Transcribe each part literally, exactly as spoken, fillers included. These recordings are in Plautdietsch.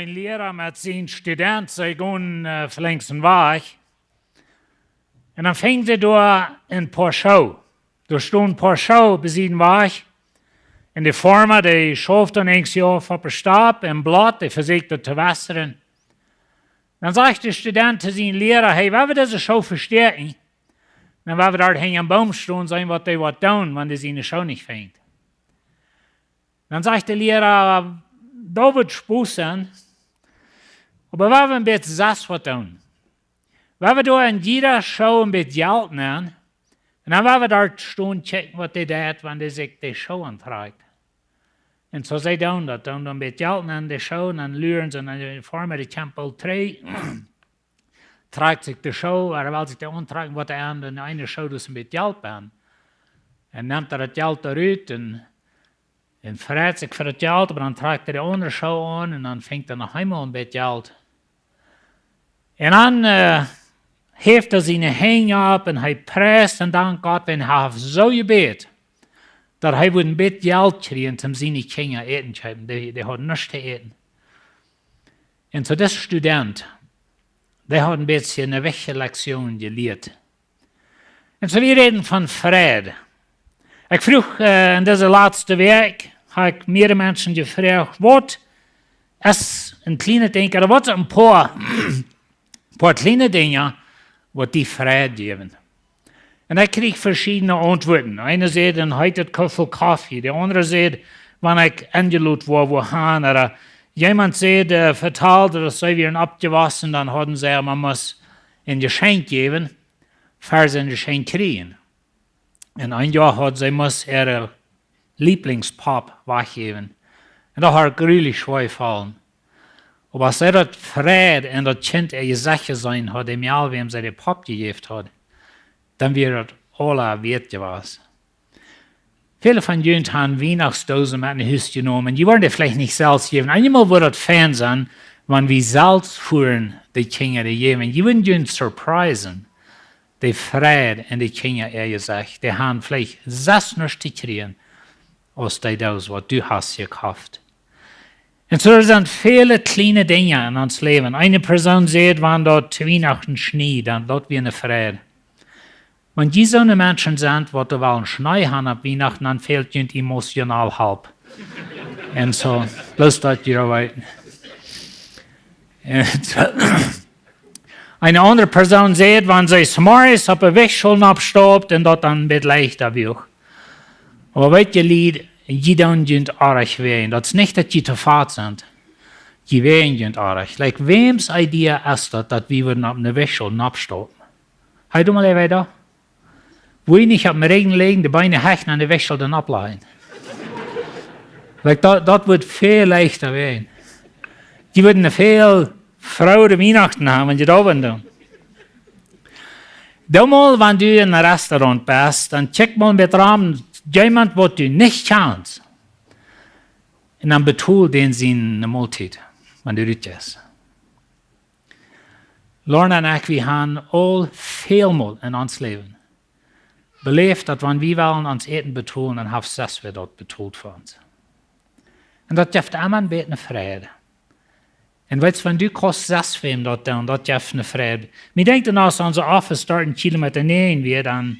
Een Liera met sien Student, see gonen, äh, flinks een Wajch. Un dan finjen see doa een Poa Schoo. Doa stonden een Poa Schoo bie sienen Wajch. Un de Foarma, dee schauft dan eent opp de Stap un Blott, dee vesieekjt daut to wässren. Dan sajcht de Student to sienen Liera: "Hey, wie woaren dise Schoo vestäakjen. Dan woaren wie doa hinja een Boom stonen, seenen waut dee woat doonen, wan dee siene Schoo nich finjt." Dan sajcht de Liera: "Daut woat Spos sennen, oba wie woaren een bät sest waut doonen. Wie woaren doa en jieda Schoo een bät Jelt nämen, un dan woaren wie doa stonen kjikjen waut dee deit, wan dee sikj de Schoo auntrakjt." Un soo see doonen daut, doonen doa een bät Jelt nämen, de Schoo, un dan luaren see, un de Foarma, dee kjemt boolt trigj, trakjt sikj de Schoo, ooda well sikj dee auntrakjen, waut dee aun, un eene Schoo, daut es een bät Jelt bie. Un nemt hee daut Jelt doa rut un, un freit sikj fa daut Jelt, oba dan trakjt hee de aundre Schoo aun un dan finjt hee noch eemol een bät Jelt. Un dan, äh, heft hee siene Henj opp un hee priest un dankt Gott, wiels hee haft soo jebät, daut hee wudd een bät Jelt kjrieen, om siene Kjinja Äten to kjeepen. Dee, dee hauden nuscht to äten. Un soo dis Student, dee haud een bät eene wichtje Lektion jelieet. Un soo, wie räden von Fräd. Ekj fruach, äh, en dise latste Wäakj, hab ekj mearere Menschen jefroacht, waut es een kjlienet Dinkj, ooda waut sent een poa, poa kjliene Dinja, waut die Fräd jäwen? Un ekj kjrieech veschiedne Auntwuaten. Eena säd, een heetet Koffel Koffe. De aundre säd, wan ekj enjelot wort, wua han, ooda jemaunt säd, äh, vetald, daut see wieren oppjewossen, dan hauden see, eena must een Jeschenkj jäwen, ver see een Jeschenkj kjrieejen. Un een Joa haud see must äare Lieblingspop wajchjäwen. Un daut haud grulich schwoa jefaulen. Oba aus see daut Fräd en daut Kjint äa Jesecht jeseenen haud, dee Mejal, wäm see de Pop jejäft haud, dan wia daut aula wieet jewast. Väle von junt han Wienachtsdoosen met no Hus jenomen. Jie wudden dee veleicht nich selfst jäwen. Eenjemol wudd daut fein sennen, wan wie selfst fuaren de Kjinja dee jäwen. Jie wudden junt surprisen. De Fräd en de Kjinja äa Jesecht. Dee han veleicht sest nuscht to kjrieen aus dee Doos, waut du hast jekoft. Un soo, doa sent väle kjliene Dinja en ons Läwen. Eene Persoon säd, wan daut to Wienachten schnied, dan daut wia een Fräd. Wan jie soone Menschen sent, waut doa wellen Schnee han opp Wienachten, dan fält junt emotional Help. Un soo, bloos daut jie daut weeten. Un soo, eene aundre Persoon säd, wan see zemorjes opp de Wäajchschool nopp staupt un daut dan een bät leichta wia. Oba weet jie, Lied, jie doonen junt oajch wäajen. Daut es nich, daut jie to fat sent. Jie wäajen junt oajch. Like, wäms Idee es daut, daut wie wudden opp de Wäajchschool nopp staupen? Hee, doa mol äwa doa. Woo nich opp dän Rigjen lijen, de Been hieechen un de Wäajchschool dan opplajen. Like, daut, daut wudd väl leichta sennen. Jie wudden väl froare Wienachten haben, wan jie daut wudden doonen. Doo mol, wan du en een Restaurant best, dan check mol met rom, jemaunt waut du nich kjanst. Un dan betool dän siene Moltiet, wan du rut jeist. Lorna un ekj, wie haben aul väl mol en ons Läwen beläft, daut wan wie wellen ons Äten betolen, dan haft sest wäa daut betolt fa ons. Un daut jeft emma een bät Fräd. Un weetst, wan du kaust sest wäm daut doonen, daut jeft Fräd. Mie denkjt dan, aus onse Office doa een Kilomeeta näajen wia, dan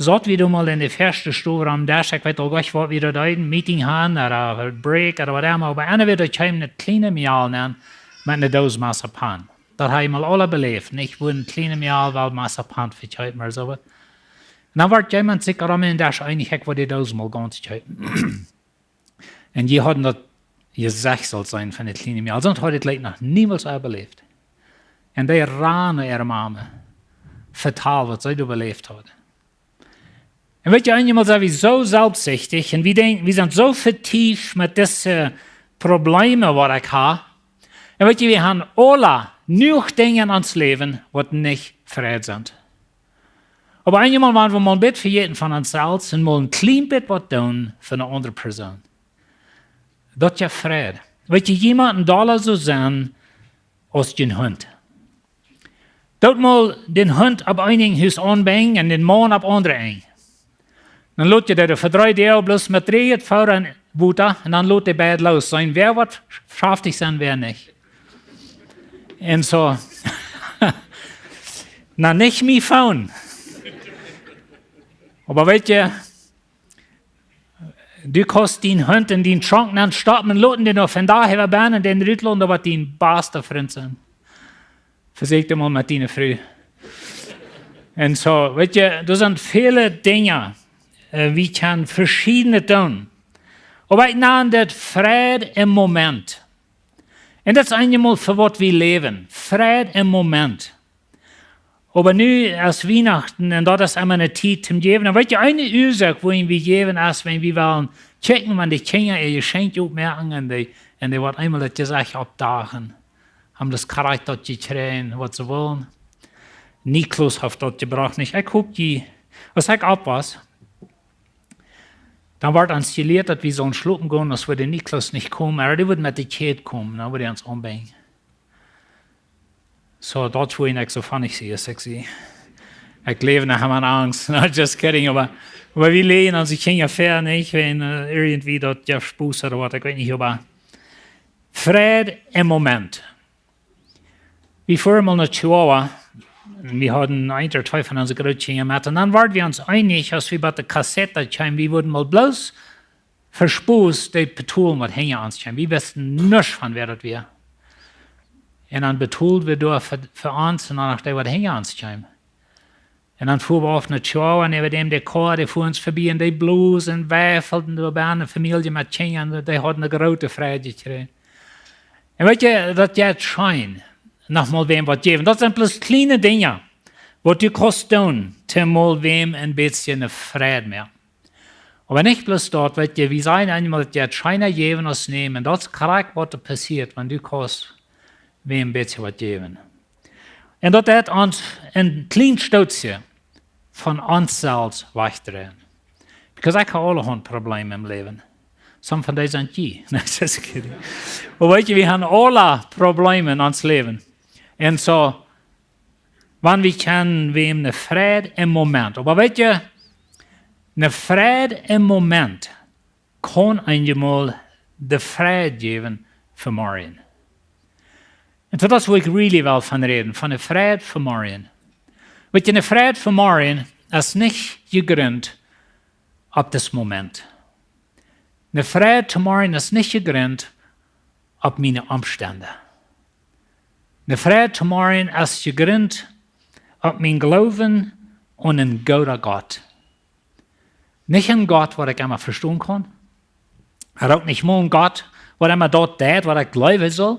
saut wie doa mol en de väaschte Stow aum Desch, ekj weet uk nich, waut wie doa deeden, Meeting han, ooda Break, ooda waut emma, oba eena wia doa, kjeem een kjliena Mejal aun met eene Doos Mazepam. Daut hab ekj mol aul beläft, nich, woo een kjliena Mejal well Mazepam vekjeepen ooda soo waut. Un dan wort jemaunt sikj aum Desch eenich, ekj wull dee Doos mol gaunz kjeepen. Un dee hauden daut Jesecht sult sennen von daut kjliene Mejal. Soont haud ekj daut noch niemols beläft. Un dee rand no äare Mame, vetald, waut see doa beläft haud. Un weetst, eenjemol sent wie soo selfstsichtich un wie denkjen, wie sent soo vetieft met dise Probleme, waut ekj hab. Un weetst, wie haben aula jenuach Dinja en ons Läwen, waut nich Fräd sent. Oba eenjemol, wan wie mol een bät vejäten von ons selfst un mol een kjlien bät waut doonen fa eene aundre Persoon, daut jeft Fräd. Weetst, jie motten dolla soo sennen aus een Hunt. Doot mol dän Hunt opp een Enj Hus aunbinjen un dän Maun opp aundre Enj. Dan lot jie dee fa dree Doag bloos met dreejet Foda un Wota, un dan lot de beid loos. Seenen wäa waut schaftich sennen, wäa nich. Un soo, na, nich mie phone. Oba weetst, du kaust dien Hunt en dien Trunk nenn stoppen un loten dän noch von doa äwa bennen un dän rutloten, daut woat dien basta Frint sennen. Vesieekj daut mol met diene Fru. Un soo, weetst, doa sent väle Dinja, äh, wie kjennen veschiednet doonen. Oba ekj nan daut Fräd em Moment. Un daut es eenjemol fa waut wie läwen. Fräd em Moment. Oba nu es Wienachten un daut es emma ne Tiet toom jäwen. Un weetst, eene Uasoak wuarom wie jäwen es, wan wie wellen kjikjen, wan de Kjinja äa Jeschenkj opmoaken un dee, un dee woat eemol daut Jesecht oppdagen. Haben daut krakjt daut jekjräajen, waut see wullen. Nikolaus haft daut jebrocht, nich? Ekj hop jie, aus ekj opp wia, dan wort ons jelieet, daut wie sullen schlopen gonen, aus wudd de Nikolaus nich komen, oba dee wudd met de Kjäd komen, dan wudd hee ons ombrinjen. Soo, daut wudd ekj soo funny seenen, aus ekj sie. Ekj läw noch emma en Angst. No, just kidding, oba, oba wie läajen onse Kjinja väa, nich? Wan, äh, irjentwoo daut jeft Spos ooda waut, ekj weet nich, oba Fräd em Moment. Wie fuaren mol no Chihuahua. Wie hauden eent ooda twee von onse Grootkjinja met. Un dan worden wie ons eenich, aus wie bie de Caseta kjeemen, wie wudden mol bloos fa Spos dee betolen, waut hinja ons kjeem. Wie wisten nuscht von, wäa daut wia. Un dan betolden wie doa fa, fa ons un dan noch dee, waut hinja ons kjeem. Un dan fuaren wie auf no Chihuahua un äwa däm de Koa, dee fua ons verbie un dee bloos un weifelden doa bie ne Famielje met Kjinja un dee hauden ne groote Freid jekjräajen. Un weetst, daut jeit scheen, noch mol wäm waut jäwen. Daut sent bloos kjliene Dinja, waut du kaust doonen, toom mol wäm een bät ne Freid moaken. Oba nich bloos daut, weetst, wie sajen eemol, daut jeit scheena jäwen aus nämen. Un daut es krakjt, waut doa passieet, wan du kaust wäm een bät waut jäwen. Un daut deit ons een kjlien Stootje von ons selfst wajchdreien. Because ekj hab aulahaunt Probleemen em Läwen. Some von dee sent jie. No, just kidding. Oba weetst, wie haben aule Probleemen en ons Läwen. Un soo, wan wie kjennen, wie haben ne Freid em Moment. Oba weetst, ne Freid em Moment kaun eenjemol de Freid jäwen fa morjen. Un daut es, wua ekj really well von räden, von ne Freid fa morjen. Weetst, ne Freid fa morjen es nich jegrunt opp dis Moment. Ne Freid fa morjen es nich jegrunt opp miene Omstend. Ne Freid fa morjen es jegrunt opp mien Gloowen aun een gooda Gott. Nich een Gott, waut ekj emma vestonen kaun. Hee es uk nich mol een Gott, waut emma daut deit, waut ekj jleewen saul.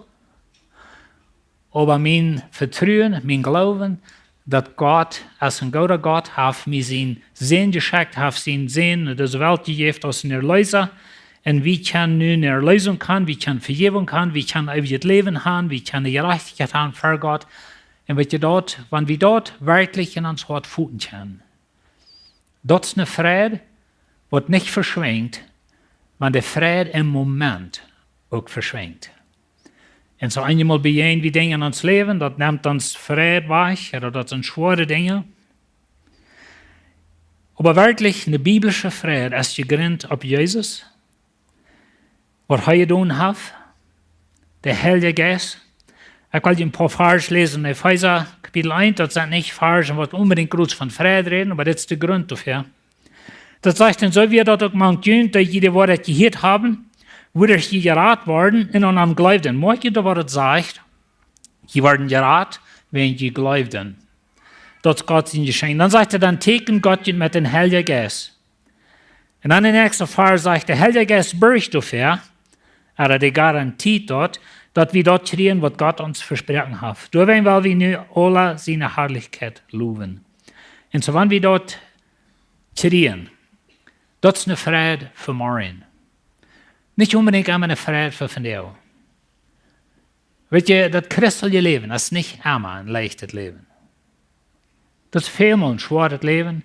Oba mien Vetruen, mien Gloowen, daut Gott es een gooda Gott, haft mie sienen Sän jeschekjt, haft sienen Sän no dise Welt jejäft aus een Erleesa. Un wie kjennen nu ne Erleesunk han, wie kjennen Vejäwunk han, wie kjennen eewjet Läwen han, wie kjennen Jerajchtichkjeit han ver Gott. Un weetst, daut, wan wie daut werkjlich en ons Hoat foten kjennen, daut es ne Freid, waut nich veschwinjt, wan de Freid em Moment uk veschwinjt. Un soo eenjemol bejäajnen wie Dinja en ons Läwen, daut nemt ons Freid wajch, ooda daut sent schwoare Dinja. Oba werkjlich, ne biblische Freid es jegrunt opp Jesus, waut hee jedonen haft, de Heilje Jeist. Ekj well junt een poa Varsch läsen en Efeesa Kapitel eent, daut sent nich Varschen, waut onbedinjt groot von Freid räden, oba dit es de Grunt doafäa. Daut sajcht dan: Soo wia daut uk mank junt, dee jie de Woarheit jehieet haben, wuaderch jie jerat worden un aun am jleewden. Moakjt jie, waut daut sajcht? Jie worden jerat, wiels jie jleewden. Daut es Gott sien Jeschenkj. Dan sajcht hee: Dan tieekjent Gott junt met dän Heiljen Jeist. Un dan de näakjste Varsch sajcht: De Heilje Jeist borcht doafäa, ooda dee garantieet daut, daut wie daut kjrieen, waut Gott ons vesproaken haft. Doawäajen well wie nu aula siene Harlichkjeit lowen. Un soo, wan wie daut kjrieen, daut es ne Freid fa morjen. Nich onbedinjt emma ne Freid fa vondoag. Weetst, daut christelje Läwen es nich emma een leichtet Läwen. Daut es välmol een schwoaret Läwen.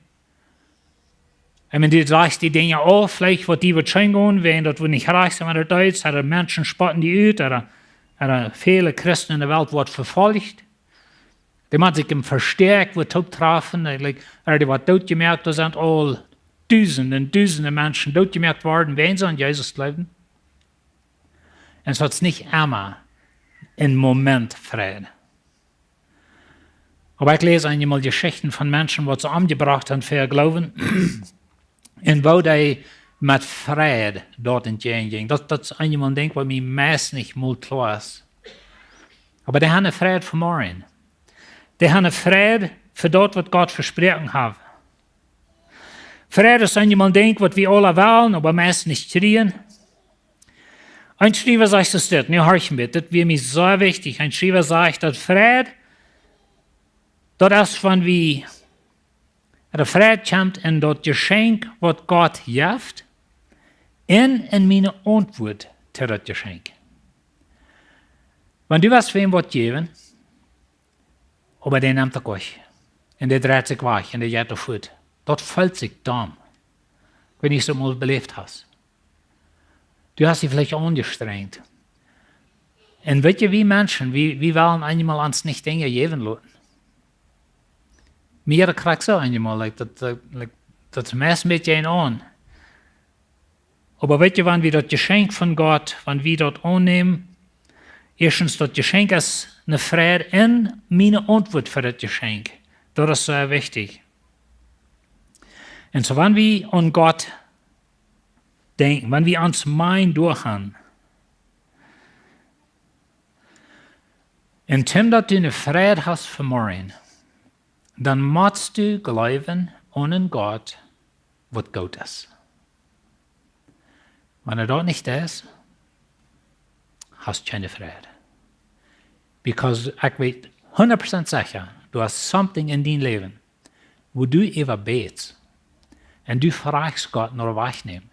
Ekj meen, du drajchst die Dinja auf, veleicht waut die woat scheen gonen, wiels daut woat nich rajcht sennen, wan du daut deist, ooda Menschen spotten die ut, ooda, ooda väle Christen en de Welt woat vefolcht. Dee motten sikj em Vestäakj woat tooptrafen, like, ooda dee woat dootjemoakt, doa sent aul dusende un dusende Menschen dootjemoakt worden, wäajen see aun Jesus jleewden. Un soo es nich emma een Moment Fräd. Oba ekj läs eenjemol Jeschichten von Menschen, waut see omjebrocht haben fa äa Gloowen. Un woo dee met Fräd doa entjäajen jinjen. Daut, daut es eenjemol een Dinkj, waut mie meist nich mol kloa es. Oba dee haben Fräd fa morjen. Dee haben Fräd fa daut, waut Gott vesproaken haft. Fräd es eenjemol een Dinkj, waut wie aula wellen, oba meist nich kjrieen. Een Schriewa sajcht soo dit, nu horch mol, dit wia mie sea wichtich. Een Schriewa sajcht, daut Fräd, daut es, wan wie, de Fräd kjemt en daut Jeschenkj, waut Gott jeft, un en miene Auntwuat to daut Jeschenkj. Wan du west wäm waut jäwen, oba dee nemt daut nich. Un dee dreit sikj wajch un dee jeit doa fuat. Daut feelt sikj domm. Ekj weet nich, aus du daut mol beläft hast. Du hast die veleicht aunjestrenjt. Un weetst, wie Menschen, wie, wie wellen eenjemol ons nich Dinja jäwen loten. Mie jeit daut krakjt soo eenjemol, like, daut, daut, like, daut meist met je aun. Oba weetst, wan wie daut Jeschenkj von Gott, wan wie daut aunnämen, ieeschtens daut Jeschenkj es een Fräd un miene Auntwuat fa daut Jeschenkj. Daut es sea wichtich. Un soo, wan wie aun Gott denkjen, wan wie ons Mind doa haben, un Tim, daut du een Fräd hast fa morjen, dan motst du jleewen aun een Gott, waut goot es. Wan hee daut nich es, hast kjeene Fräd. Because ekj weet hundat Prozent secha, du hast something en dien Läwen, wua du äwa bätst. Un du frajchst Gott no wajchnämen.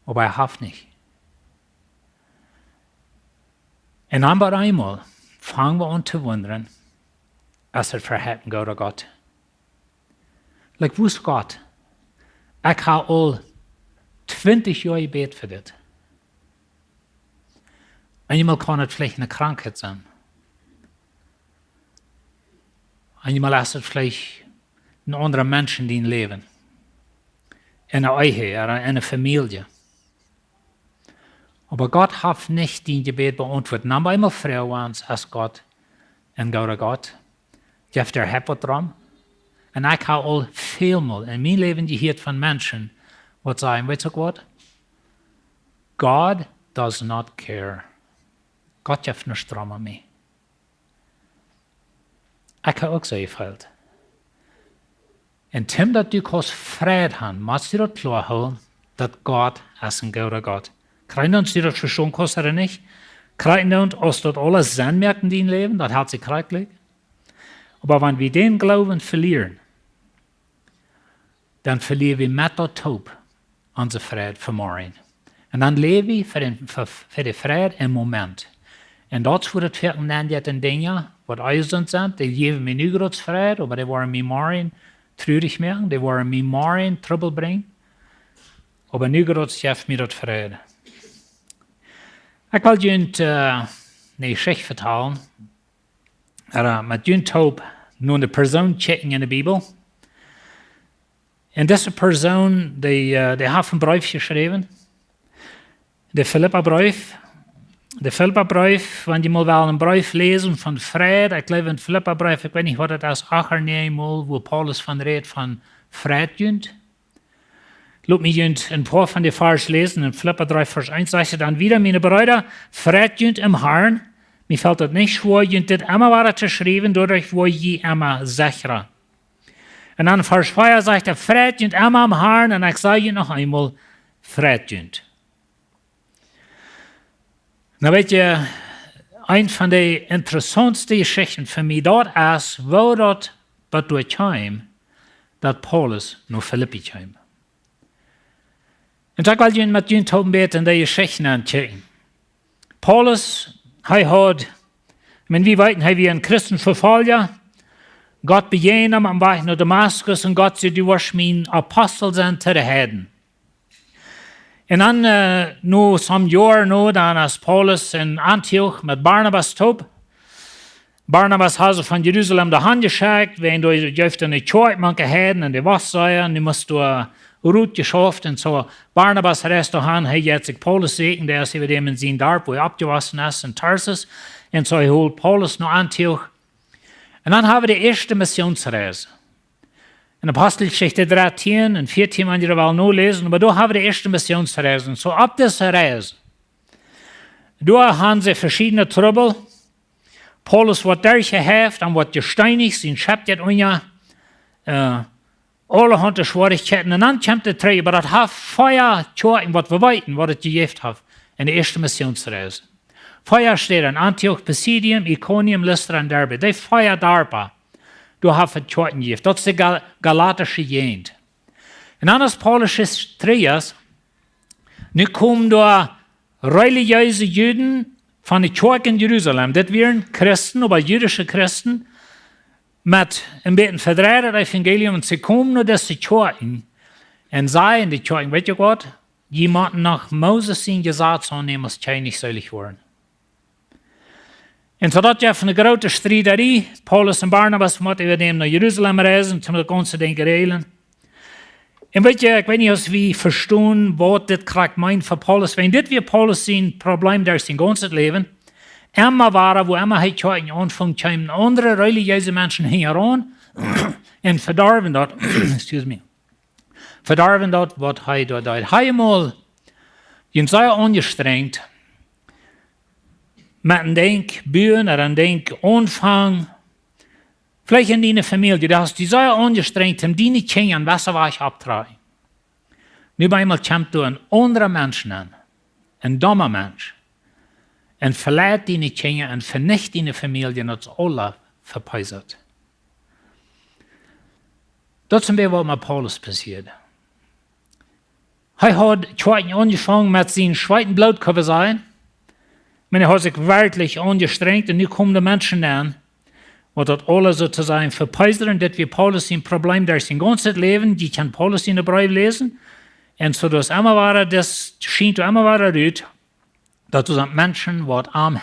Oba hee haft nich. Un dan opp eemol fang wie aun to wundren, es et veleicht een gooda Gott? Like, wua es Gott? Ekj hab aul twintich Joa jebät fa dit. Eenjemol kaun et veleicht eene Krankheit sennen. Eenjemol es et veleicht een aundra Mensch en dien Läwen. En eene Ehe, ooda en eene Famielje. Oba Gott haft nich dien Jebäd beauntwuat. Dan opp eemol froag wie ons, es Gott een gooda Gott? Jeft hee waut doarom? Un ekj hab aul välmol en mien Läwen jehieet von Menschen, waut sajen, weetst du waut? God does not care. Gott jeft nuscht doarom aun mie. Ekj hab uk soo jefeelt. Un Tim, daut du kaust Fräd han, motst du daut kloa hoolen, daut Gott es een gooda Gott. Krakjt nu, aus du daut vestonen kaust ooda nich, krakjt nu, aus daut aules Senn moakt en dien Läwen, daut haft sikj krakjt jlikj. Oba wan wie dän Gloowen velieren, dan velieren wie met daut toop onse Fräd fa morjen. Un dan läw wie fa dän, fa, fa dän Fräd em Moment. Un daut woat et foaken dan jeit en Dinja, waut eisent sent, dee jäwen mie nu groots Fräd, oba dee woaren mie morjen trurich moaken, dee woaren mie morjen Trubbel brinjen. Oba nu groots jeft mie daut Fräd. Ekj well junt, äh, eene Jeschicht vetalen. Äh, met junt toop no eene Persoon kjikjen en de Bibel. Un dise Persoon, dee, äh, dee haft een Breef jeschräwen. De Filippabreef. De Filippabreef, wan jie mol wellen een Breef läsen von Fräd, ekj jleew een Filippabreef, ekj weet nich waut et es, acht ooda näajen mol, wua Paulus von rät von Fräd junt. Lot mie junt een poa von de Varsch läsen. En Filippa dree Varsch eent sajcht et dan wada: Miene Breeda, freit junt em Harn. Mie felt daut nich schwoa, junt dit emma wada to schriewen, doaderch woa jie emma sechra. Un dan Varsch vea sajcht et: Freit junt emma em Harn, un ekj saj junt noch eemol, freit junt. Nu weet jie, eent von de interessaunste Jeschichten fa mie, daut es, woo daut, daut doa kjeem, daut Paulus no Filippi kjeem. Un ekj well junt met junt toop een bät en de Jeschicht ankjikjen. Paulus, hee haud, ekj meen, wie weeten, hee wia een Christenvefolja. Gott bejäajend am aum Wajch no Damaskus un Gott säd: Du woascht mien Apostel sennen to de Heiden. Un dan, äh, no some Joaren no, dan es Paulus en Antioch met Barnabas toop. Barnabas haud see von Jerusalem doahan jeschekjt, wäajen doa jeef et eene Kjoakj mank de Heiden un de Wastseea, un dee must doa rutjeschauft. Un soo, Barnabas reist doahan, hee jeit sikj Paulus sieekjen, dee es äwa däm en sien Darp, wua hee oppjewossen es, en Tarsus. Un soo, hee holt Paulus no Antioch. Un dan hab wie de ieeschte Missionsreis. En Aposteljeschicht dartieen un vieetieen, wan jie wellen noläsen, oba doa hab wie de ieeschte Missionsreis. Un soo opp dise Reis, doa haben see veschiedne Trubbel. Paulus woat derchjehäft un woat jesteenicht, sien Schepp jeit unja. Äh, aulahaunt Schwierichkjeiten. Un dan kjemt de Tree, oba daut haft vea Kjoakjen, waut wie weeten, waut et jejäft haft en de ieeschte Missionsreis. Vea Städen: Antioch, Pisidium, Ikonium, Listra un Derbe. Dee vea Darpa, doa haft et Kjoakjen jejäft. Daut es de Gal-, galatische Jäajent. Un dan, aus Paulus es trigj es, nu komen doa relijeese Juden von de Kjoakj en Jerusalem. Dit wieren Christen, oba jüdische Christen, met een bät vedreid Evangelium. Un see komen no dise Kjoakjen un sajen de Kjoakjen: Weet jie waut? Jie motten no Moses sien Jesaz aunnämen, aus jie nich seelich woaren. Un soo daut jeef eene groote Striederie. Paulus un Barnabas motten äwa däm no Jerusalem reisen, om daut gaunze Dinkj räajlen. Un weet jie, ekj weet nich, aus wie vestonen, waut dit krakjt meent fa Paulus. Wäajen dit wia Paulus sien Problem derch sien gaunzet Läwen. Emma wada, wua emma hee Kjoakjen aunfunk, kjeemen aundre relijeese Menschen hinjaraun un vedarwen daut, excuse me, vedarwen daut, waut hee doa deed. Hee mol, jie sent aunjestrenjt met een Dinkj buen ooda een Dinkj aunfangen. Veleicht en diene Famielje, du hast die sea aunjestrenjt, om diene Kjinja en wesse Wajch opptodräajen. Nu bie eemol kjemt doa een aundra Mensch aun, een doma Mensch, un veleit diene Kjinja un venicht diene Famielje, un daut es aules vepeeset. Daut es een bät, waut met Paulus passieed. Hee haud Kjoakjen aunjefongen met sien Schweet un Bloot, kjenn wie sajen. Oba hee haud sikj werkjlich aunjestrenjt, un nu komen de Menschen aun, waut daut aules soo to sajen vepeesren. Dit wia Paulus sien Problem derch sien gaunzet Läwen. Jie kjennen Paulus siene Breew läsen. Un soo daut emma wada, daut schient emma wada rut, daut doa sent Menschen, waut am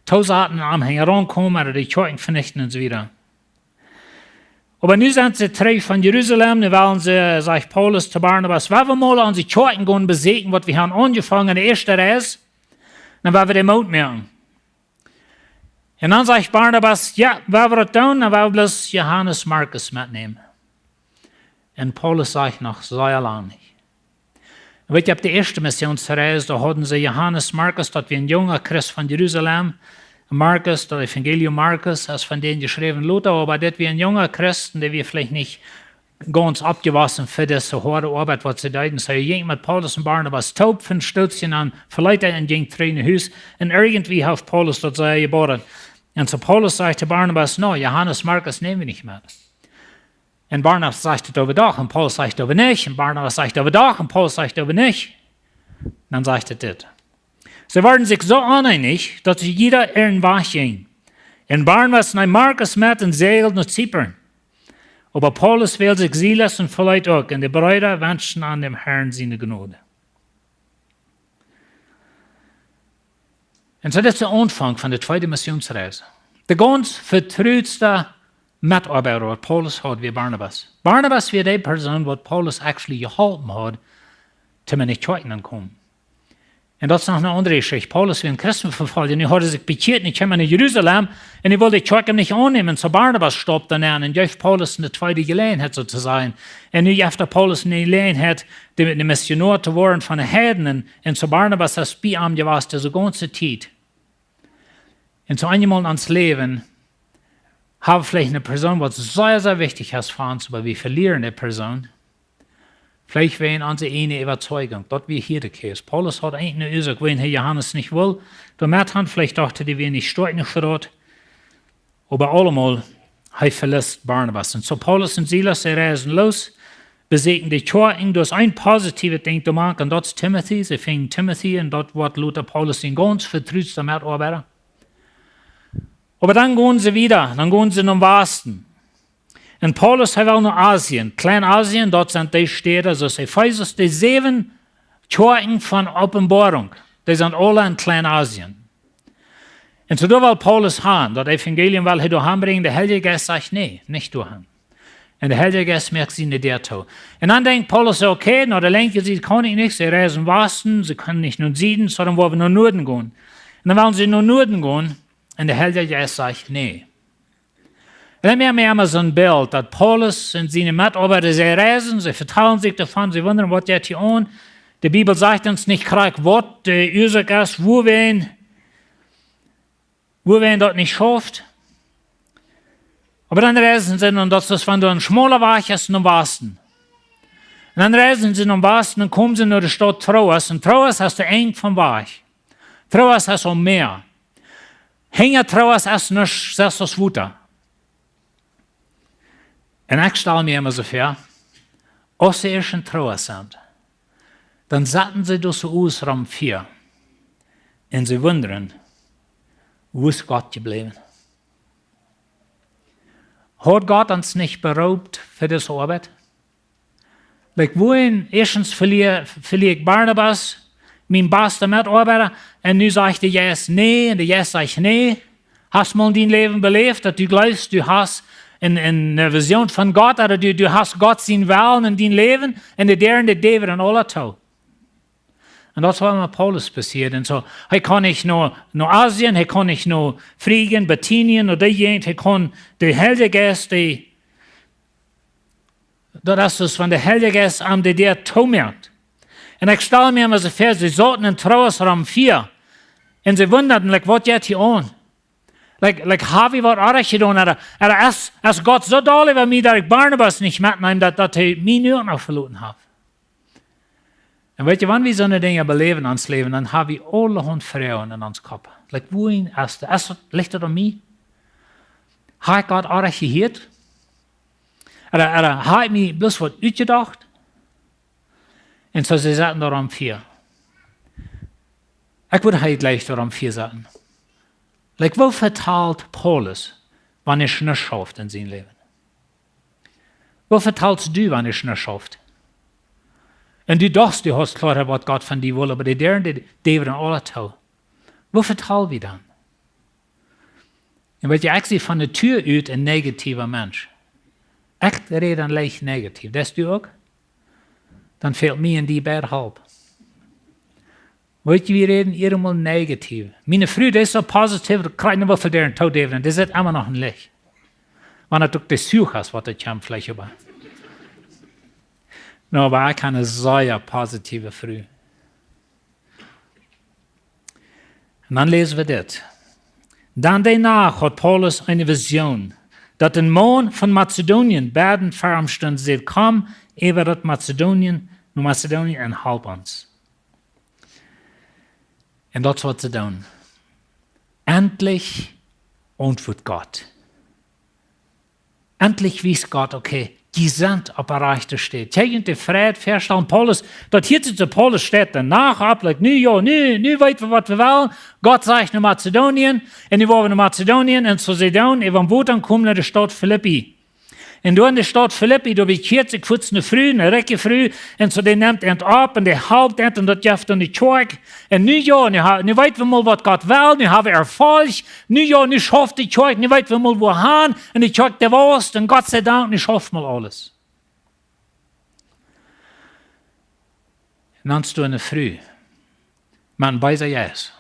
toosaten, am hinjaraun komen, ooda de Kjoakjen venichten un soo wieda. Oba nu sent see trigj von Jerusalem, nu wellen see, sajcht Paulus to Barnabas: Well wie mol onse Kjoakjen gonen besieekjen, waut wie haben aunjefongen en de ieeschte Reis, dan well wie dee Moot moaken. Un dan sajcht Barnabas: Jo, well wie daut doonen, dan well wie bloos Johanes Markus metnämen. Un Paulus sajcht: Noch sea lang nich. Weet jie, opp de ieeschte Missionsreis, doa hauden see Johanes Markus, daut wia een junga Christ von Jerusalem. Markus, daut Evangelium Markus, es von dän jeschräwen lota, oba dit wia een junga Christ, un dee wia veleicht nich gaunz oppjewossen fa dise hoade Oabeit, waut see deeden. Soo, hee jinkj met Paulus un Barnabas toop fa een Stootje, dan veleet hee un jinkj trigj no Hus. Un irjentwie haft Paulus daut sea jeboddat. Un soo Paulus sajcht to Barnabas: No, Johanes Markus näm wie nich met. Un Barnabas sajcht et oba doch, un Paulus sajcht oba nich, un Barnabas sajcht oba doch, un Paulus sajcht oba nich. Dan sajcht et dit: See worden sikj soo oneenich, daut see jieda äaren Wajch jinjen. Un Barnabas neem Markus met un säajeld no Zypern. Oba Paulus wäld sikj Silas un veleet uk, un de Breeda wenschten an däm Herrn siene Jnod. Un soo, dit es de Aunfank von de tweede Missionsreis. De gaunz vetrutste Metoabeida, waut Paulus haud, wia Barnabas. Barnabas wia dee Persoon, waut Paulus actually jeholpen haud, toom enne Kjoakjen komen. Un daut es noch eene aundre Jeschicht. Paulus wia een Christenvefolja, un hee haud sikj bekjieet, un hee kjeem no Jerusalem, un hee wull de Kjoakj nich aunnämen. Soo Barnabas staupt dan aun un jeef Paulus eene tweede Jeläajenheit, soo to sajen. Un nu jeft hee Paulus eene Jeläajenheit, de, de Missionoa to woaren von de Heiden. Un soo Barnabas es bie am jewast dise gaunze Tiet. Un soo eenjemol en ons Läwen hab wie veleicht eene Persoon, waut sea, sea wichtich es fa ons, oba wie velieren dee Persoon. Veleicht wäajen onse ieejne Äwazeigung, daut wia hia de Case. Paulus haud eejentlich eene Uasoak, wuarom hee Johanes nich wull doamet han. Veleicht docht hee, dee wia nich stoakj jenuach fa daut. Oba aulemol, hee veliet Barnabas. Un soo Paulus un Silas, see reisen los, besieekjen de Kjoakjen. Daut es een positiewet Dinkj to moaken, un daut es Timothy. See finjen Timothy, un daut woat lota Paulus sien gaunz vetrutsta Metoabeida. Oba dan gonen see wieda, dan gonen see nom Wasten. Un Paulus, hee well no Asien. Kleinasien, daut sent dee Städen, soo aus Efesus, de säwen Kjoakjen von Openboarunk, dee sent aule en Kleinasien. Un soo doa well Paulus han, daut Evangelium well hee doa han brinjen. De Heilje Jeist sajcht: "Nä, nich doa han." Un de Heilje Jeist moakt siene Däa too. Un dan denkjt Paulus soo: "Okay, no de lenkje Sied kaun ekj nich, see reisen Wasten, see kjennen nich no Sieden, soo dan woa wie no Nuaden gonen." Un dan wellen see no Nuaden gonen, un de Heilje Jeist sajcht: "Nä." Un dan mie, mie emma soon Bilt, daut Paulus un siene Metoabeida, see reisen, see vetalen sikj doavon, see wundren, waut jeit hia aun. De Bibel sajcht ons nich krakjt, waut de Uasoak es, wuawäajen, wuawäajen daut nich schauft. Oba dan reisen see, un daut es, wan doa een schmola Wajch es, nom Wasten. Un dan reisen see nom Wasten un komen see no de Staut Troas. Un Troas es de Enj vom Wajch. Troas es aum Mäa. Hinja Troas es nuscht, selfst daut Wota. Un ekj stal mie emma soo väa, aus see ieescht en Troas sent, dan saten see doa soo aus rom Fia. Un see wundren: "Wua es Gott jebläwen? Haud Gott ons nich beroopt fa dise Oabeit?" Like, wuarom ieeschtens velia-, velia ekj Barnabas, mien basta Metoabeida, un nu sajcht de Jeist nä, un de Jeist sajcht nä. Hast mol en dien Läwen beläft, daut du jleefst, du hast een, eene Vision von Gott, ooda du, du hast Gott sienen Wellen en dien Läwen, un de Däaren, dee däwen aula too. Un daut es waut met Paulus passieet. Un soo, hee kaun nich no, no Asien, hee kaun nich no Frigen, Bithynien, no dee Jäajent, hee kaun, de Heilje Jeist, dee, daut es soo aus wan de Heilje Jeist am de Däa toomoakt. Un ekj stal mie emma soo väa, see sauten en Troas rom Fia. Un see wundaden, like, waut jeit hia aun? Like, like, hab wie waut oajch jedonen? Ooda, ooda es, es Gott soo doll äwa mie, daut ekj Barnabas nich metneem, daut, daut hee mie nu uk noch veloten haft? Un weetst du, wan wie soone Dinja beläwen en ons Läwen, dan hab wie aulahaunt Froagen en ons Kopp. Like, wuarom es daut? Es daut, licht daut aun mie? Hab ekj Gott oajch jehieet? Ooda, ooda hab ekj mie bloos waut utjedocht? Un soo, see saten doa rom Fia. Ekj wudd hia jlikj doa rom Fia saten. Like, woo vetalt Paulus, wan hee nuscht schauft en sien Läwen? Woo vetalst du, wan hee nuscht schauft? Un du dochst, du hast kloa, waut Gott von die well, oba de Däaren, dee, dee däwen aula too. Woo vetal wie dan? Un weetst du, ekj sie von Natua ut een negatiwa Mensch. Ekj räd dan leicht negativ. Deist du uk? Dan fält mie un die beid halp. Weetst du, wie räden hia emol negativ. Miene Fru, dee es soo positiv, daut kjrijcht noch waut fa deren Todäwen. Un dee sitt emma noch em Licht. Wan daut uk de Zuch es, waut daut kjemt veleicht äwa. No, oba ekj hab eene sea positive Fru. Un dan läsen wie dit. Dan dee Nacht haud Paulus eene Vision, daut een Maun von Mazedonien bäden fa am stunt, säd: "Komm äwa daut Mazedonien, no Mazedonien un halp ons." Un daut es waut see doonen. Endlich auntwuat Gott. Endlich wiest Gott, okay, dee sent opp de rajchte Städ. Kjikj, de Fräd, Varsch aun Paulus, daut hia to Paulus steit, de Nacht opp, like, nu, jo, nu, nu weet wie, waut wie wellen. Gott sajcht no Mazedonien, un nu woa wie no Mazedonien, un soo see doonen, äwa Wota komen no de Staut Filippi. Un doa en de Staut Filippi, doa bekjieet sikj fuats eene Fru, eene rikje Fru, un soo dee nemt an opp un dee halpt an un daut jeft dan de Kjoakj. Un nu, jo, nu ha-, nu weet wie mol, waut Gott well, nu hab wie Erfolg. Nu, jo, nu schauft de Kjoakj, nu weet wie mol, wua han. Un de Kjoakj, dee wausst, un Gott sie Dank, nu schauft mol aules. Un dan es doa eene Fru met een beesa Jeist.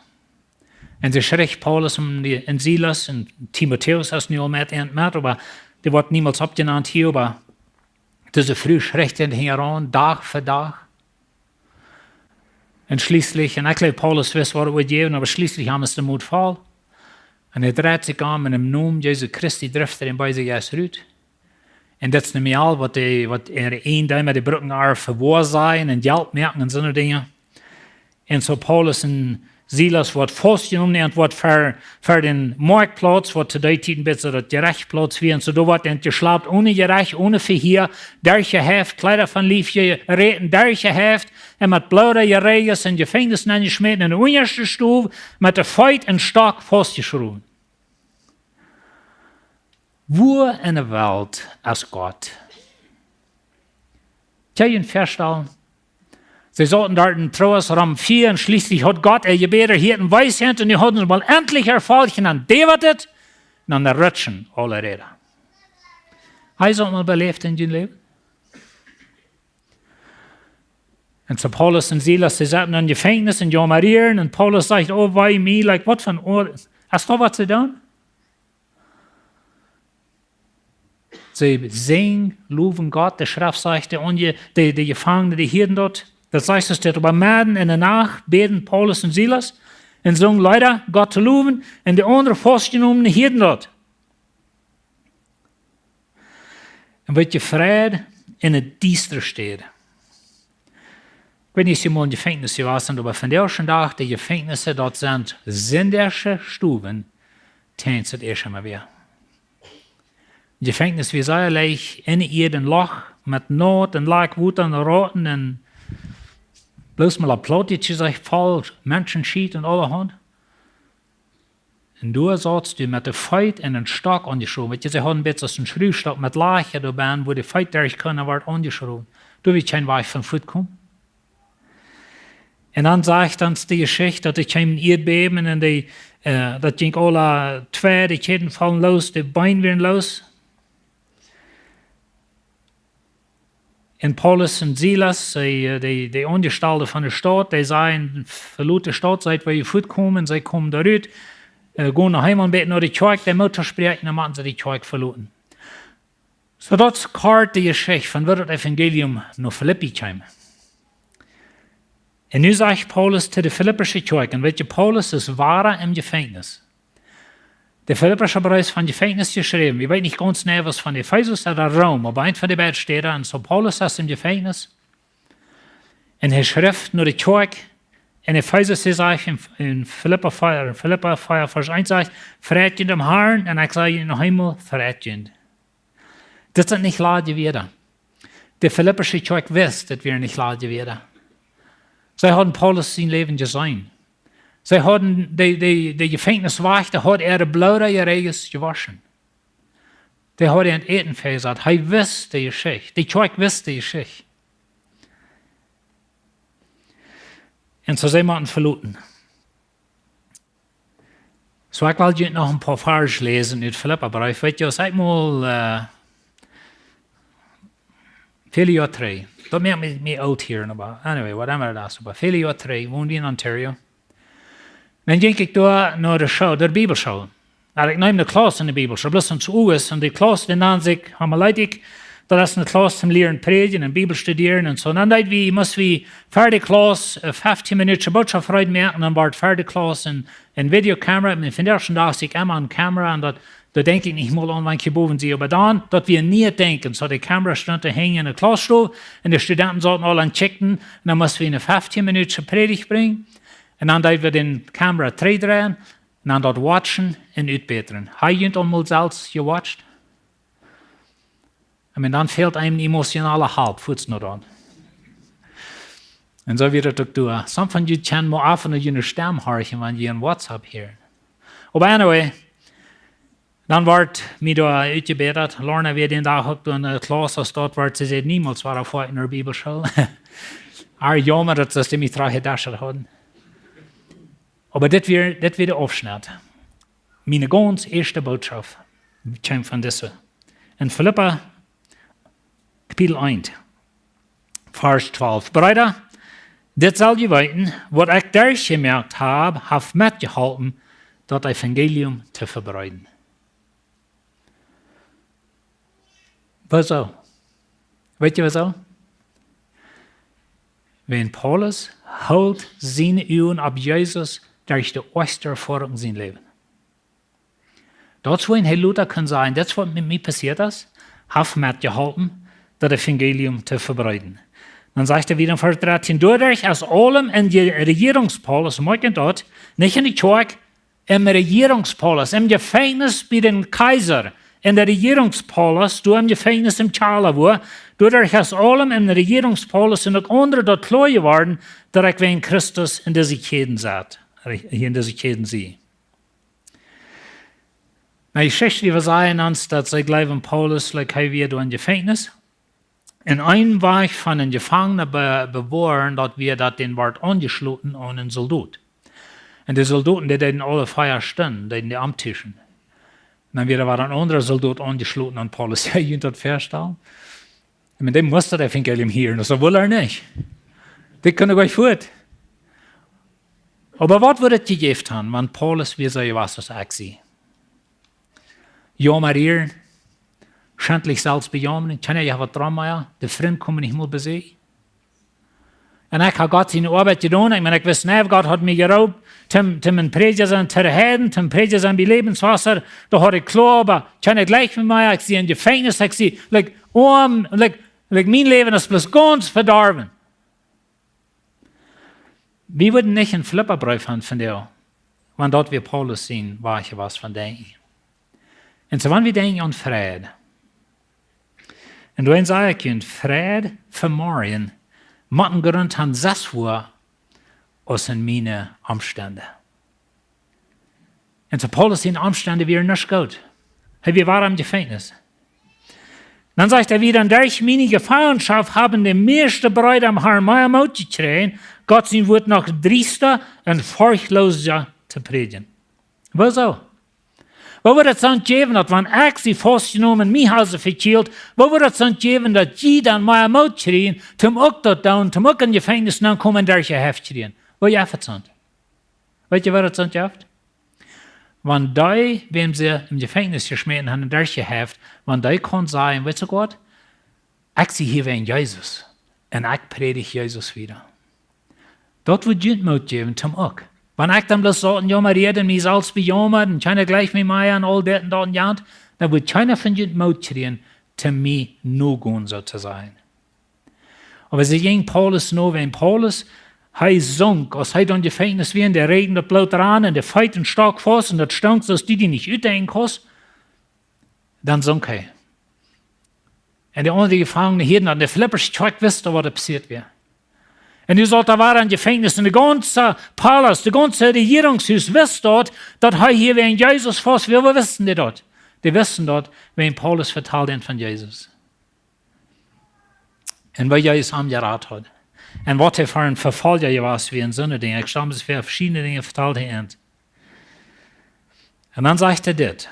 Un see schricht Paulus un dee, un Silas un Timotäus, aus nu aul met an met, oba dee woat niemols oppjenant hia, oba dise Fru schricht an hinjaraun, Dach fa Dach. Un schlieslich, un ekj jleew, Paulus wist, waut et wudd jäwen, oba schlieslich haud hee de Moot voll. Un hee dreit sikj om un em Nomen Jesus Christi drift hee dän beesen Jeist rut. Un daut es nu mol waut dee, waut äare Ieejendeema, dee brucken äa Vewoa sajen un Jelt moaken un soone Dinja. Un soo Paulus un Silas woat faustjenomen un woat ver, ver dän Marktplauz, waut to dee Tiet een bät soo daut Jerechtplauz wia. Un soo doa woat an jeschlapt, one Jerecht, one Vehia, derchjehäft, Kjleeda von Lief jeräten, derchjehäft, un met Blooda jeräajelt, en Jefenkjnis nenjeschmäten, en de unjaschte Stow, met de Feet em Stock faustjeschrowen. Wua en de Welt es Gott? Kjenn jie junt väastalen? See sauten doa en Troas rom Fia un schlieslich haud Gott äa Jebäd erhieet un Weisheit un dee hauden mol entlich Erfolg un dan däwad et un dan rutschen aule Räda. Hast du daut mol beläft en dien Läwen? Un soo Paulus un Silas, dee sauten em Jefenkjnis un jaumarieren un Paulus sajcht: "Oh, wee mie, like, waut fa een Oa-, hast du waut to doonen?" See sinjen, lowen Gott, de Schreft sajcht, de, onje-, de, de Jefangne, dee hieeden daut. Daut sajcht, et steit: "Oba medden enne Nacht bäden Paulus un Silas un sungen Leeda, Gott to lowen, un de aundre faustjenomne hieeden daut." Un woat jefreit en de diestre Städ. Ekj weet nich, aus jie mol em Jefenkjnis jewast sent, oba vondoag dän Dach, de Jefenkjnisse, daut sent sindische Stowen, tjens et ieescht emol wia. Jefenkjnis wia sea leicht, enne Ieed een Loch, met Naut un Lakj, Wota un Rauten un bloos mol een Plautje, daut sajcht, voll Menschenschiet un aulahaunt. Un doa sautst du met de Feet un een Stock aunjeschrowen. Weet jie, see hauden een bät aus een Schruwstock met Lajcha doabennen, wua de Feet derch kunnen, wort aunjeschrowen. Doa wia kjeen Wajch von fuat komen. Un dan sajcht ons de Jeschicht, daut et kjeem een Ieedbäben un de, äh, daut jinkj aule twee, de Kjäden follen loos, de Been wieren loos. Un Paulus un Silas, see, äh, de, de Aunjestalde von de Staut, dee säden: "Veloot de Staut, seet wua jie fuat komen." See komen doa rut, äh, gonen noch eemol een bät no de Kjoakj, dee Moot to spräakjen, dan motten see de Kjoakj veloten. Soo daut es kort de Jeschicht von woo daut Evangelium no Filippi kjeem. Un nu sajcht Paulus to de Filippische Kjoakj, un weet jie, Paulus es wada em Jefenkjnis. De Filippa haft een Breef von Jefenkjnis jeschräwen. Ekj weet nich gaunz jeneiw, aus von Efesus ooda Rom, oba eent von de beid Städen. Un soo Paulus es em Jefenkjnis. Un hee schrift no de Kjoakj en Efesus, hee sajcht en, en Filippa vea, en Filippa vea, Varsch eent sajcht: "Freit junt em Harn, un ekj saj junt noch eemol, freit junt." Dit sent nich ladje Wieed. De Filippische Kjoakj wist, daut wia nich ladje Wieed. See hauden Paulus sien Läwen jeseenen. See hauden de, de, de Jefenkjniswajchta haud äare bloodje Räajes jewoschen. Dee haud an Äten vesat. Hee wist de Jeschicht. De Kjoakj wist de Jeschicht. Un soo see motten veloten. Soo, ekj well junt noch een poa Varsch läsen ut Filippa Breef. Weet jie, aus ekj mol, äh, väle Joa trigj, daut moakt mie, mie oolt hia, oba anyway, whatever daut es, oba väle Joa trigj, wond ekj en Ontario. Dan jinkj ekj doa no de School, de Bibelschool. Dan ekj neem de Klauss en de Bibelschool, bloos ons Uas, un de Klauss, dee nand sikj Homiletik, daut es eene Klauss toom lieren prädjen un Bibel studieren un soo. Un dan deed wie, must wie ver de Klauss, äh, feftieen Minuten Bootschoft reed moaken, un dan wort ver de Klauss een, een Videokamera, un vondoag dän Dach hab ekj emma eene Kamera, un daut, doa denkj ekj nich mol aun, wan ekj hia bowen sie, oba dan, daut wia nich denkjen, soo de Kamera stunt doa hinjen en de Klausstow, un de Studenten sauten aul un kjikjten, un dan must wie eene feftieen Minuten Prädicht brinjen, un dan deed wie de Kamera trigjdreien, un dan daut watchen un utbätren. Hab jie daut aul mol selfst jewatcht? I mean, dan fält eenem emotionale Help, fuaz no dan. Un soo wia daut uk doa. Some von junt kjennen mau opp un aun june Stemm horchen, wan jie en WhatsApp hieren. Oba anyway, dan wort mie doa utjebädat. Lorna wia dän Dach uk doa en de Klauss, aus daut wort, see säd niemols wada foaken no de Bibelschool. Ar jauma, daut see mie trigj jedaschet hauden. Oba dit wia, dit wia de Aufschnitt. Miene gaunz ieeschte Bootschoft kjeem von dise. En Filippa, Kapitel eent, Varsch twalf. Breeda, dit sell jie weeten, waut ekj derchjemoakt hab, haft metjeholpen, daut Evangelium to vebreeden. Wuarom? Weet jie wuarom? Wiels Paulus hilt siene Uagen opp Jesus derch de oajchste Erfoarunk en sien Läwen. Daut es wuarom hee lota kunn sajen: "Dit es waut met mie passieet es, haft metjeholpen, daut Evangelium to vebreeden." Dan sajcht hee wada en Varsch dartieen: "Doaderch es aulem em Je-, Rejierungspalaust," moakj daut, nich en de Kjoakj, em Rejierungspalaust, em Jefenkjnis bie dän Kjeisa, en de Rejierungspalaust, doa em Jefenkjnis em Kjalla, wua, "doaderch es aulem em Rejierungspalaust un uk aundre daut kloa jeworden, daut ekj wäajen Christus en dise Kjäden saut, hia en dise Kjäden sie." Nu, de Jeschicht, dee wie sajen ons, daut see jleewen Paulus, like, hee wia doa em Jefenkjnis. En een Wajch von een Jefangna be-, bewoaren, daut wia, daut dän wort aunjeschloten aun een Soldot. Un de Soldoten, dee deeden aule vea Stunden, deeden dee omtuschen. Dan wia doa een aundra Soldot aunjeschloten aun Paulus. Jo, jie kjennen daut väastalen? Un dee must daut Evangelium hieren, daut wull hee nich. Dee kunn goanich fuat. Oba waut wudd daut jejäft haben, wan Paulus wia soo jewast aus ekj sie? Jaumren, schentlich selfst bejaumren, kjeena haft waut doaraun mea, de Frind komen nich mol bie sikj. Un ekj hab Gott siene Oabeit jedonen, ekj meen, ekj wist nich, Gott haud mie jeroopt, toom, toom een Prädja sennen, to de Heiden, toom Prädja sennen bie Läwenswota, doa haud ekj kloa, oba kjeena jleicht mie mea, ekj sie em Jefenkjnis, ekj sie, like, oam, like, like, mien Läwen es bloos gaunz vedorwen. Wie wudden nich een Filippabreef haben von dee, wan daut wia Paulus sien Wajch wia von denkjen. Un soo, wan wie denkjen aun Fräd. Un doa saj ekj junt, Fräd fa morjen, mott een Grunt haben, sest wua, aus en miene Omstend. Un soo Paulus siene Omstend wieren nich goot. Hee wia wada em Jefenkjnis. Dan sajcht hee wada, derch miene Jefangenschoft haben de mieeschte Breeda em Harn mea Moot jekjräajen, Gott sien Wuat noch driesta un forchtloosa to prädjen. Wuarom? Woo wudd daut sonst jäwen, daut wan ekj sie faustjenomen, mie haben see vekjielt, woo wudd daut sonst jäwen, daut jie dan mea Moot kjrieen, toom uk daut doonen, toom uk em Jefenkjnis nenkomen un derch de Heft kjrieen? Woo jeft daut sonst? Weet jie, woo daut sonst jeft? Wan dee, wäm see em Jefenkjnis jeschmäten haben, derch de Heft, wan dee kunn sajen, weetst du waut? Ekj sie hia wäajen Jesus. Un ekj prädj Jesus wada. Daut wudd junt Moot jäwen, toom uk. Wan ekj dan bloos saut un jaumad un mie selfst bejaumad un kjeena jleicht mie mea un aul dit un daut un jant, dan wudd kjeena von junt Moot kjrieen, toom mie nogonen, soo to sajen. Oba see jinjen Paulus no, wäajen Paulus, hee sunk, aus hee dan em Jefenkjnis wia, un dee räajend daut Bloot aun, un de Feet stoakj faust, un daut stunk, soo aus du die nich utdenkjen kaust, dan sunk hee. Un de aundre Jefangne hieeden daut, un de Filippa Kjoakj wist, waut doa passieet wia. Un nu saut hee wada em Jefenkjnis, un de gaunze Palaust, de gaunze Rejierungshus wist daut, daut hee hia wäajen Jesus faust wia. Woo wisten dee daut? Dee wisten daut, wäajen Paulus vetald an von Jesus. Un woo Jesus am jerat haud. Un waut hee fa een Vefolja wia, woo en soone Dinja. Ekj stal mie väa, veschiedne Dinja vetald hee an. Un dan sajcht hee dit.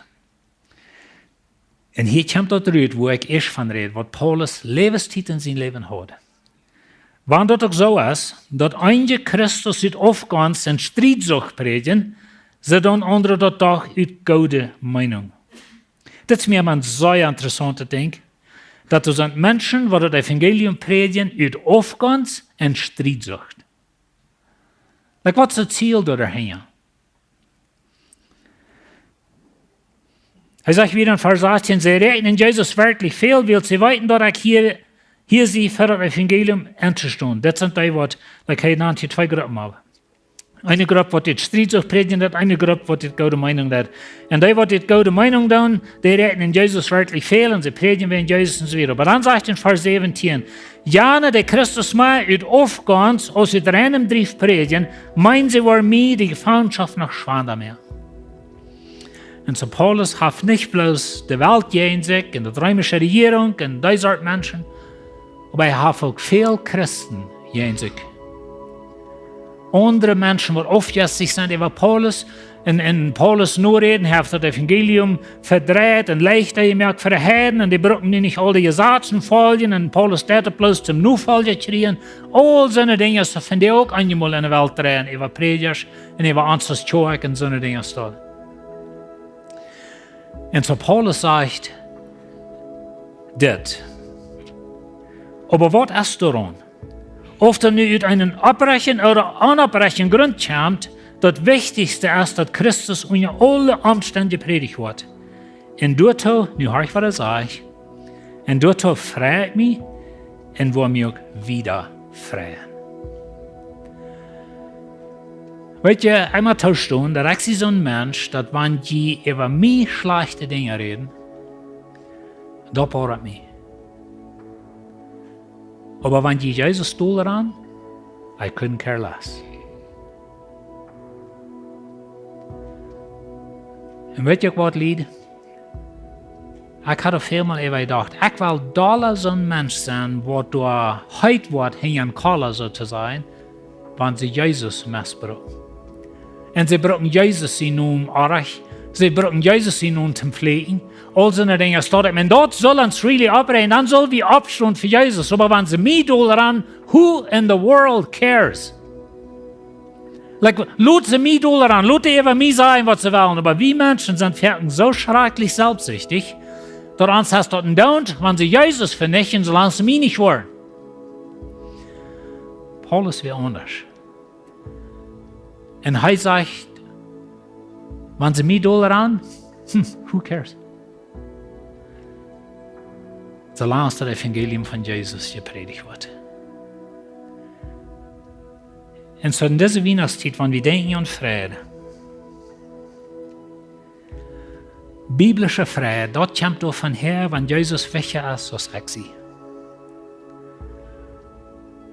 Un hia kjemt daut rut, wua ekj ieescht von räd, waut Paulus Läwenstiet en sien Läwen haud. Wan daut uk soo es, daut eenje Christus ut Aufgonst un Striedsucht prädjen, soo doonen aundre daut doch ut goode Meenunk. Dit es mie een sea interessauntet Dinkj, daut doa sent Menschen, waut daut Evangelium prädjen ut Aufgonst un Striedsucht. Like, waut es daut Ziel doa hinja? Hee sajcht wada en Varsch achtieen, see räakjnen Jesus werkjlich väl, wiels see weeten, daut ekj hia, hia sie fa daut Evangelium entostonen. Daut sent dee, waut, like, hee nant hia twee Gruppen opp. Eene Grupp, waut dit Striedsucht prädjen deit, eene Grupp, waut dit goode Meenunk deit. Un dee, waut dit goode Meenunk doonen, dee räakjnen Jesus werkjlich väl un see prädjen wäajen Jesus un soo wieda. Oba dan sajcht en Varsch säwentieen, jane, dee Christus mea ut Aufgonst aus ut reinem Drift prädjen, meenen, see woaren mie de Jefangenschoft noch schwanda moaken. Un soo Paulus haft nich bloos de Welt jäajen sikj un de reemische Rejierunk un dee Sort Menschen, oba hee haft uk väl Christen jäajen sikj. Aundre Menschen, waut aufjesecht sent äwa Paulus, un, un Paulus noräden, hee haft daut Evangelium vedreit un leichta jemoakt fa de Heiden, un dee bruckten nu nich aul de Jesazen foljen, un Paulus deed daut bloos toom Nofolja kjrieen. Aul soone Dinja, soo von dee uk eenjemol en de Welt dreien, äwa Prädjasch un äwa ons aus Kjoakj un soone Dinja doa. Un soo Paulus sajcht dit. Oba waut es doaraun? Auf daut nu ut eenen opprechten ooda onopprechten Grunt kjemt, daut Wichtichste es, daut Christus unja aule Omstend jeprädicht woat. Un doatoo, nu horch, waut hee sajcht, un doatoo frei ekj mie un woa mie uk wieda freien. Weetst du, ekj mott toostonen, daut ekj sie soon Mensch, daut wan jie äwa mie schlajchte Dinja räden, daut bodat mie. Oba wan jie Jesus dol rannen, I couldn't care less. Un weetst du uk waut, Lied? Ekj haud väl mol äwa jedocht, ekj well dolla soon Mensch sennen, waut doa heit woat hinjen Kola, soo to sajen, wan see Jesus mesbruken. Un see bruken Jesus sienen Nomen oajch. See bruken Jesus sienen Nomen toom fluchen. Aul soone Dinja, daut ekj meen, daut saul ons really oppräajen, dan saul wie oppstonen fa Jesus. Oba wan see mie dolran, who in the world cares? Like, lot see mie dolran, lot dee äwa mie sajen, waut see wellen. Oba wie Menschen sent foaken soo schrakjlich selfstsichtich, daut ons haft daut endoont, wan see Jesus venichten, soo lang see mie nich woaren. Paulus wia aundasch. Un hee sajcht, wan see mie dolran, hm, who cares? Soo lang aus daut Evangelium von Jesus jeprädicht woat. Un soo en dise Wienachtstiet, wan wie denkjen aun Fräd, biblische Fräd, daut kjemt doavon häa, wan Jesus wichtja es aus ekj sie.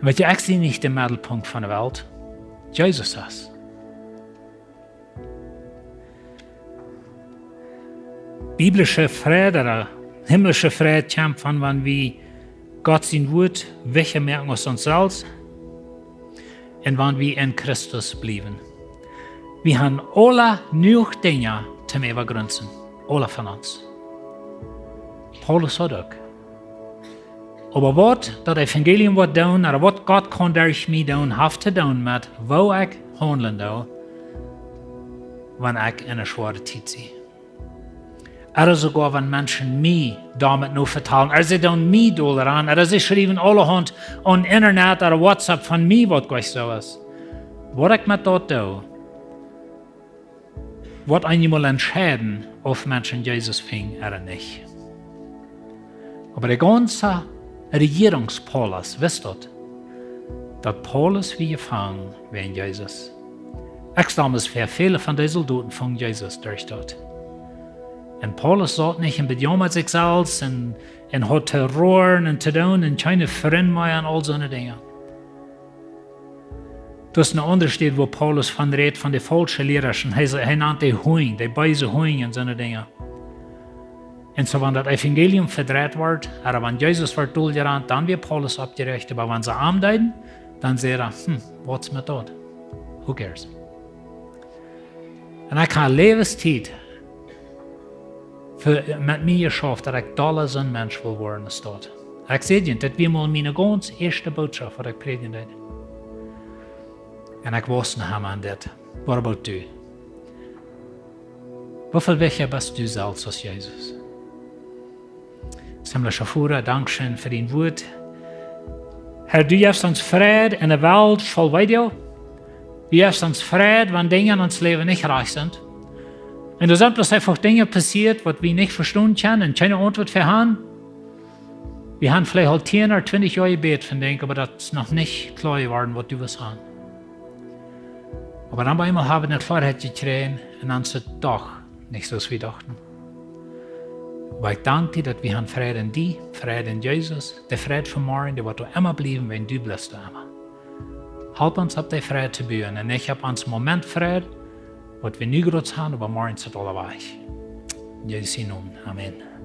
Weetst, ekj sie nich de Meddelpunkt von de Welt. Jesus es. Biblische Fräd, ooda himlische Fräd, kjemt von wan wie Gott sien Wuat wichtja moaken aus ons selfst. Un wan wie en Christus bliewen. Wie han aula jenuach Dinja toom äwagrunzen. Aula von ons. Paulus haud uk. Oba waut daut Evangelium woat doonen, ooda waut Gott kaun derch mie doonen, haft to doonen met woo ekj haundlen doo, wan ekj en eene schwoare Tiet sie. Ooda soogoa wan Menschen mie doamet no vetalen, ooda see doonen mie dolran, ooda see schriewen aulahaunt aun Internet ooda WhatsApp von mie, waut jlikj soo es. Waut ekj met daut doo, woat eenjemol entscheiden, auf Menschen Jesus finjen ooda nich. Oba de gaunze Rejierungspaulus wist daut, daut Paulus wia jefangen wäajen Jesus. Ekj stal mie väa, väle von dee Soldoten fungen Jesus derch daut. Un Paulus saut nich un bejaumad sikj selfst un, un haud to roaren un to doonen un kjeene Frind mea un aul soone Dinja. Daut es een aundre Städ, wua Paulus von rät, von de faulsche Liera. Un hee, hee nant dee Hunj, dee beese Hunj un soone Dinja. Un soo, wan daut Evangelium vedreit woat, ooda wan Jesus woat doljerant, dan wia Paulus oppjerecht. Oba wan see am deeden, dan säd hee, hm, waut es met daut? Who cares? Un ekj ha Läwenstiet fa, met mie jeschauft, daut ekj dolla soon Mensch well woaren aus daut. Ekj säd junt, daut wia mol miene gaunz ieeschte Bootschoft, waut ekj prädjen deed. Un ekj wauss noch emma aun dit. What about you? Woo väl wichtja best du selfst aus Jesus? Himlischa Voda, dankscheen fa dien Wuat. Herr, du jefst ons Fräd en eene Welt voll Weedoag. Du jefst ons Fräd, wan Dinja en ons Läwen nich rajcht sent. Un doa sent bloos eefach Dinja passieet, waut wie nich vestonen kjennen un kjeene Auntwuat fa han. Wie han veleicht aul tieen ooda twintich Joa jebät, veleicht, oba daut es noch nich kloa jeworden, waut du west han. Oba dan bie eemol ha wie eene Kloarheit jekjräajen un dan es et doch nich soo aus wie dochten. Oba ekj dank die, daut wie han Fräd en die, Fräd en Jesus, de Fräd von morjen, dee woat doa emma bliewen, wan du blifst doa emma. Help ons opp dee Fräd to buen un nich opp ons Moment Fräd, waut wie nu jrods han, oba morjen es et aula wajch. En Jesus sienen Nomen. Amen.